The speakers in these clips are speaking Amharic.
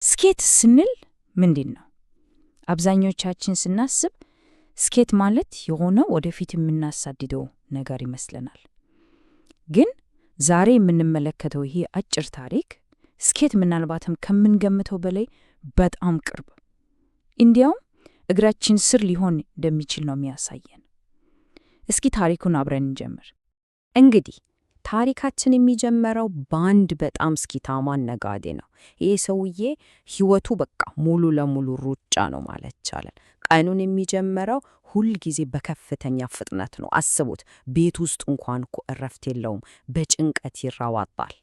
ስኬት ስንል ምንድን ነው? አብዛኞቻችን ስናስብ ስኬት ማለት የሆነ ወደፊት የምናሳድደው ነገር ይመስለናል። ግን ዛሬ የምንመለከተው ይሄ አጭር ታሪክ ስኬት ምናልባትም ከምንገምተው በላይ በጣም ቅርብ፣ እንዲያውም እግራችን ስር ሊሆን እንደሚችል ነው የሚያሳየን። እስኪ ታሪኩን አብረን እንጀምር። እንግዲህ ታሪካችን የሚጀመረው በአንድ በጣም ስኬታማ ነጋዴ ነው። ይህ ሰውዬ ሕይወቱ በቃ ሙሉ ለሙሉ ሩጫ ነው ማለት ይቻላል። ቀኑን የሚጀምረው ሁል ጊዜ በከፍተኛ ፍጥነት ነው። አስቡት፣ ቤት ውስጥ እንኳን እኮ እረፍት የለውም፣ በጭንቀት ይራዋጣል።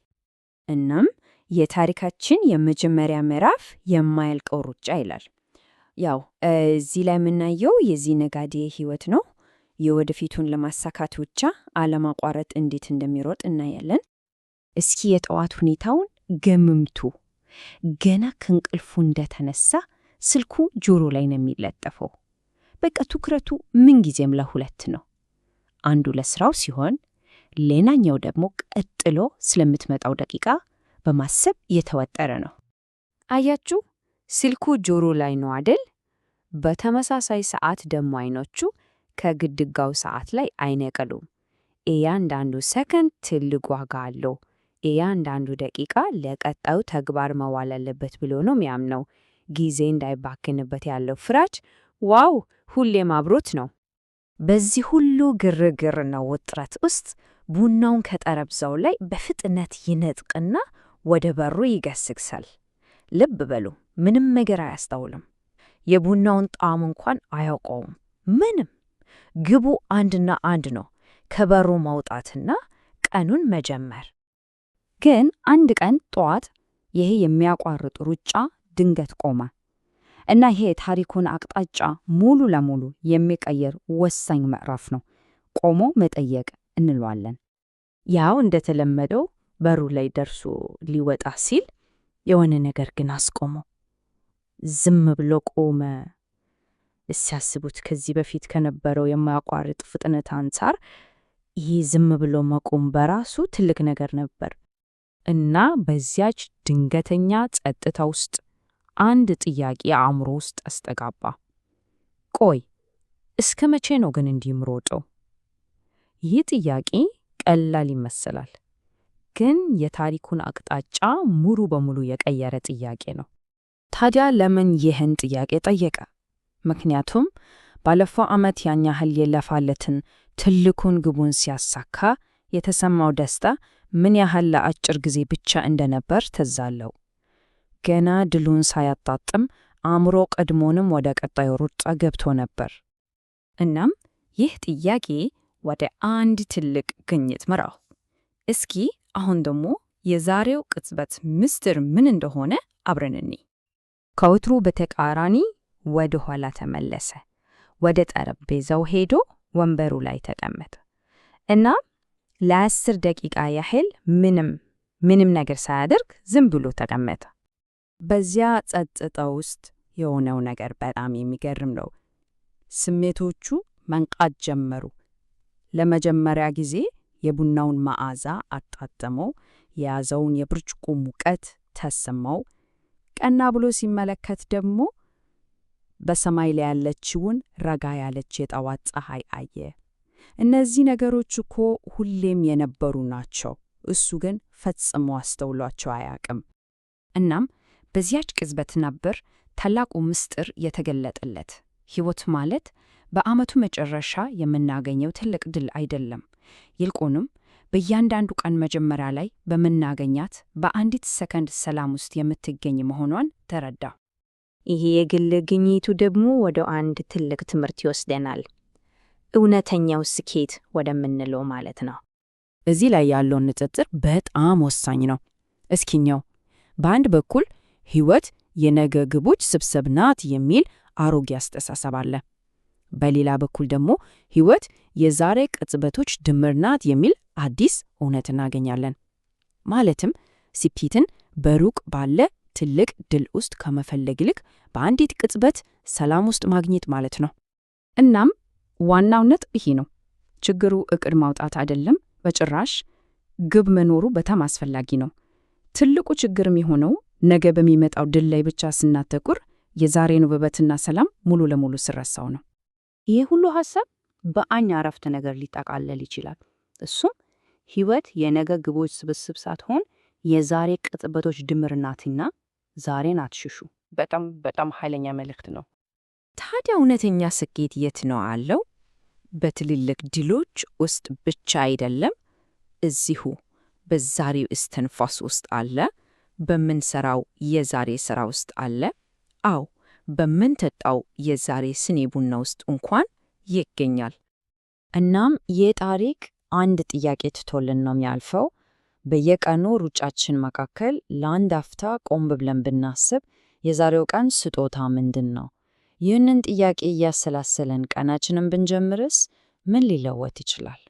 እናም የታሪካችን የመጀመሪያ ምዕራፍ የማያልቀው ሩጫ ይላል። ያው እዚህ ላይ የምናየው የዚህ ነጋዴ ሕይወት ነው። የወደፊቱን ለማሳካት ብቻ አለማቋረጥ እንዴት እንደሚሮጥ እናያለን። እስኪ የጠዋት ሁኔታውን ገምምቱ። ገና ከእንቅልፉ እንደተነሳ ስልኩ ጆሮ ላይ ነው የሚለጠፈው። በቃ ትኩረቱ ምንጊዜም ለሁለት ነው። አንዱ ለስራው ሲሆን፣ ሌላኛው ደግሞ ቀጥሎ ስለምትመጣው ደቂቃ በማሰብ የተወጠረ ነው። አያችሁ፣ ስልኩ ጆሮ ላይ ነው አደል? በተመሳሳይ ሰዓት ደግሞ አይኖቹ ከግድግዳው ሰዓት ላይ አይነቀሉም። እያንዳንዱ ሰከንድ ትልቅ ዋጋ አለው። እያንዳንዱ ደቂቃ ለቀጣዩ ተግባር መዋል አለበት ብሎ ነው የሚያምነው። ጊዜ እንዳይባክንበት ያለው ፍራቻ wow፣ ሁሌም አብሮት ነው። በዚህ ሁሉ ግርግርና ውጥረት ውስጥ ቡናውን ከጠረጴዛው ላይ በፍጥነት ይነጥቅና ወደ በሩ ይገሰግሳል። ልብ በሉ፣ ምንም ነገር አያስተውልም። የቡናውን ጣዕም እንኳን አያውቀውም። ምንም። ግቡ አንድና አንድ ነው፣ ከበሩ መውጣትና ቀኑን መጀመር። ግን አንድ ቀን ጠዋት ይሄ የሚያቋርጥ ሩጫ ድንገት ቆመ እና ይሄ የታሪኩን አቅጣጫ ሙሉ ለሙሉ የሚቀይር ወሳኝ ምዕራፍ ነው። ቆሞ መጠየቅ እንለዋለን። ያው እንደተለመደው በሩ ላይ ደርሶ ሊወጣ ሲል የሆነ ነገር ግን አስቆመው። ዝም ብሎ ቆመ። ሲያስቡት ከዚህ በፊት ከነበረው የማያቋርጥ ፍጥነት አንጻር ይህ ዝም ብሎ መቆም በራሱ ትልቅ ነገር ነበር። እና በዚያች ድንገተኛ ጸጥታ ውስጥ አንድ ጥያቄ አእምሮ ውስጥ አስተጋባ። ቆይ እስከ መቼ ነው ግን እንዲህ የምሮጠው? ይህ ጥያቄ ቀላል ይመስላል፣ ግን የታሪኩን አቅጣጫ ሙሉ በሙሉ የቀየረ ጥያቄ ነው። ታዲያ ለምን ይህን ጥያቄ ጠየቀ? ምክንያቱም ባለፈው ዓመት ያን ያህል የለፋለትን ትልቁን ግቡን ሲያሳካ የተሰማው ደስታ ምን ያህል ለአጭር ጊዜ ብቻ እንደነበር ትዝ አለው። ገና ድሉን ሳያጣጥም አእምሮ ቀድሞንም ወደ ቀጣዩ ሩጫ ገብቶ ነበር። እናም ይህ ጥያቄ ወደ አንድ ትልቅ ግኝት መራው። እስኪ አሁን ደግሞ የዛሬው ቅጽበት ምስጢር ምን እንደሆነ አብረን እንይ። ከወትሮ በተቃራኒ ወደ ኋላ ተመለሰ። ወደ ጠረጴዛው ሄዶ ወንበሩ ላይ ተቀመጠ እና ለ10 ደቂቃ ያህል ምንም ምንም ነገር ሳያደርግ ዝም ብሎ ተቀመጠ። በዚያ ጸጥታ ውስጥ የሆነው ነገር በጣም የሚገርም ነው። ስሜቶቹ መንቃት ጀመሩ። ለመጀመሪያ ጊዜ የቡናውን መዓዛ አጣጠመው፣ የያዘውን የብርጭቆ ሙቀት ተሰማው። ቀና ብሎ ሲመለከት ደግሞ በሰማይ ላይ ያለችውን ረጋ ያለች የጠዋት ፀሐይ አየ። እነዚህ ነገሮች እኮ ሁሌም የነበሩ ናቸው። እሱ ግን ፈጽሞ አስተውሏቸው አያውቅም። እናም በዚያች ቅጽበት ነበር ታላቁ ምስጢር የተገለጠለት። ሕይወት ማለት በዓመቱ መጨረሻ የምናገኘው ትልቅ ድል አይደለም። ይልቁንም በእያንዳንዱ ቀን መጀመሪያ ላይ በምናገኛት በአንዲት ሰከንድ ሰላም ውስጥ የምትገኝ መሆኗን ተረዳ። ይሄ የግል ግኝቱ ደግሞ ወደ አንድ ትልቅ ትምህርት ይወስደናል። እውነተኛው ስኬት ወደምንለው ማለት ነው። እዚህ ላይ ያለውን ንጽጽር በጣም ወሳኝ ነው። እስኪኛው በአንድ በኩል ሕይወት የነገ ግቦች ስብስብ ናት የሚል አሮጌ አስተሳሰብ አለ። በሌላ በኩል ደግሞ ሕይወት የዛሬ ቅጽበቶች ድምር ናት የሚል አዲስ እውነት እናገኛለን። ማለትም ስኬትን በሩቅ ባለ ትልቅ ድል ውስጥ ከመፈለግ ይልቅ በአንዲት ቅጽበት ሰላም ውስጥ ማግኘት ማለት ነው። እናም ዋናው ነጥብ ይሄ ነው። ችግሩ እቅድ ማውጣት አይደለም፣ በጭራሽ። ግብ መኖሩ በጣም አስፈላጊ ነው። ትልቁ ችግር የሚሆነው ነገ በሚመጣው ድል ላይ ብቻ ስናተኩር የዛሬን ውበትና ሰላም ሙሉ ለሙሉ ስረሳው ነው። ይህ ሁሉ ሐሳብ በአንድ አረፍተ ነገር ሊጠቃለል ይችላል። እሱም ሕይወት የነገ ግቦች ስብስብ ሳትሆን የዛሬ ቅጽበቶች ድምር ናትና ዛሬን አትሽሹ። በጣም በጣም ኃይለኛ መልእክት ነው። ታዲያ እውነተኛ ስኬት የት ነው አለው? በትልልቅ ድሎች ውስጥ ብቻ አይደለም፣ እዚሁ በዛሬው እስትንፋስ ውስጥ አለ። በምንሰራው የዛሬ ሥራ ውስጥ አለ። አዎ፣ በምንጠጣው የዛሬ ስኒ ቡና ውስጥ እንኳን ይገኛል። እናም ይህ ታሪክ አንድ ጥያቄ ትቶልን ነው የሚያልፈው። በየቀኑ ሩጫችን መካከል ለአንድ አፍታ ቆም ብለን ብናስብ የዛሬው ቀን ስጦታ ምንድን ነው? ይህንን ጥያቄ እያሰላሰለን ቀናችንን ብንጀምርስ ምን ሊለወጥ ይችላል?